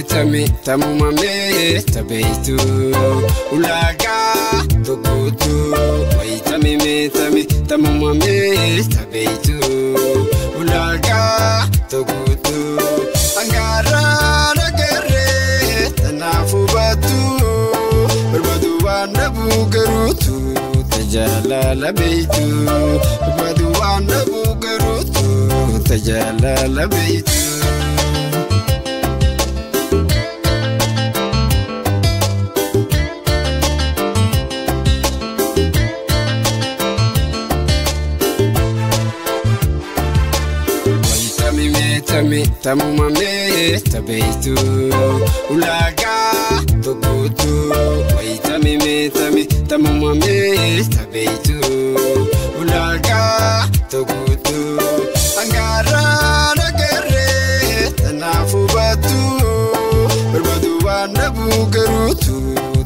meetami tamuma meeta beektu ulaagaa tokkotu. Wayitami meetami tamuma meeta beektu ulaagaa tokkotu. Angaaraa nagarree tanaaf hubattu barbaadu waan dhabuu garuutu tajaajila beektu barbaadu waan dhabuu garuutu tajaajila beektu. Tamuma meeta beektu ulaagaa tokkotu. Wayitami meetami tamuma meeta beektu ulaagaa tokkotu. Angaaraa nagarree tanaaf hubattu barbaadu waan dhabuu garuutu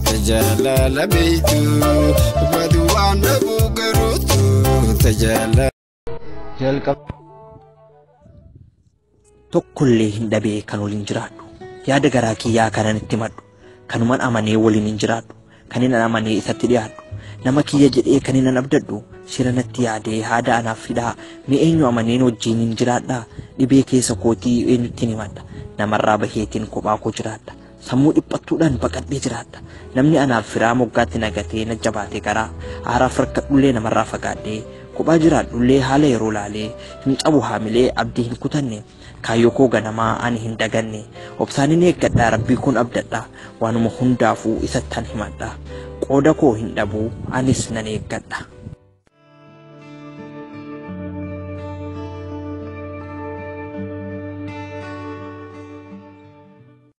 tajaajila beektu barbaadu waan dhabuu garuutu tajaajila. Tokkollee hin dhabee kan waliin jiraadhu. Yaada garaa kiyyaa kanan itti madhu. Kanuman amanee waliin hin jiraadhu. Kan hin amanee isatti dhiyaadhu. Nama kiyya jedhee kan hin abdadhu. Shira natti yaadee haada anaaf hidhaa. Mee eenyu amaneen wajjin hin jiraadhaa? Dhibee keessa kootii eenyutti himadha? Namarraa baheetiin kophaa koo jiraadha. Sammuu dhiphattuudhaan baqadhee jiraadha. Namni anaaf firaa moggaatti nagatee na jabaate garaa. Aaraaf rakkadhullee namarraa fagaadhee. Kophaa jiraadhullee haala yeroo laalee. Hin qabu haamilee abdii hin kutanne. Kaayyoo koo ganamaa ani hin daganne. Obsaanin eeggadhaa rabbii kun abdadha. Waanuma hundaafuu isattan himadha. Qooda koo hin dhabuu anis nan eeggadha.